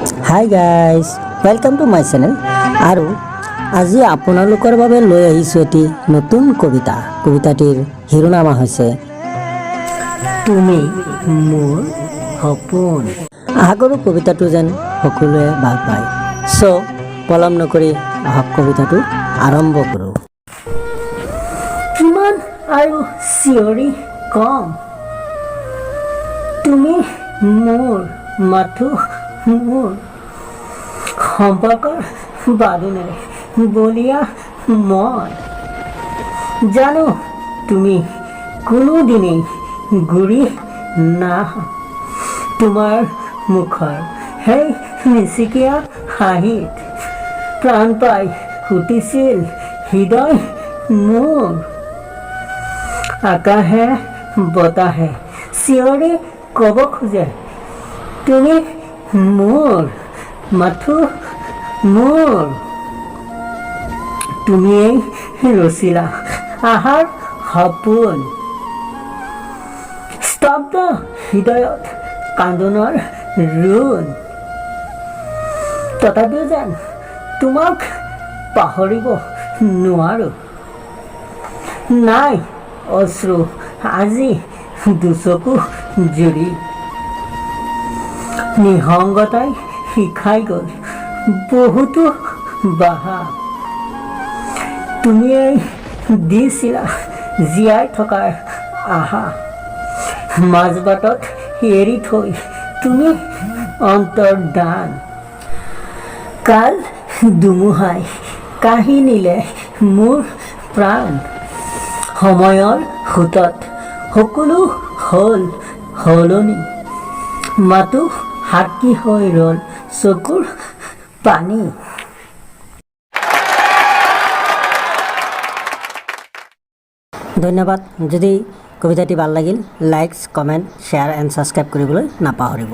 Hi guys, welcome to my channel. আৰু আজি আপোনালোকৰ বাবে লৈ আহিছোঁ এটি নতুন কবিতা। কবিতাটিৰ শিৰোনামা হৈছে "তুমি মোৰ সপোন"। আশা কৰোঁ কবিতাটো যেন সকলোৱে ভাল পায়। চ' পলম নকৰি আহক, কবিতাটো আৰম্ভ কৰোঁ। কিমান আৰু চিঞৰি কম, তুমি মোৰ, মাথো মোৰ। সম্পৰ্কৰ বাদোনেৰে বলিয়া মই। জানো তুমি কোনোদিনেই ঘূৰি নাহা। তোমাৰ মুখৰ সেই মিচিকীয়া হাঁহিত প্ৰাণ পাই উঠিছিল হৃদয় মোৰ। আকাশে বতাহে চিঞৰি ক'ব খোজে, তুমি মোৰ, মাথো মোৰ। তুমিয়েই ৰচিলা আহাৰ সপোন, স্তব্ধ হৃদয়ত কান্দোনৰ ৰুণ। তথাপিও যেন তোমাক পাহৰিব নোৱাৰোঁ। নাই অশ্ৰু আজি দুচকু জুৰি। নিসংগতাই শিকাই গ'ল বহুতো বাহা। তুমিয়েই দিছিলা জীয়াই থকাৰ আশা। মাজবাটত এৰি থৈ তুমি অন্তৰ্ধান। কাল ধুমুহাই কাঢ়ি নিলে মোৰ প্ৰাণ। সময়ৰ সোঁতত সকলো হ'ল সলনি, মাথো সাক্ষী হৈ ৰ'ল চকুৰ পানী। ধন্যবাদ। যদি কবিতাটি ভাল লাগিল, likes, comment, share and subscribe কৰিবলৈ নাপাহৰিব।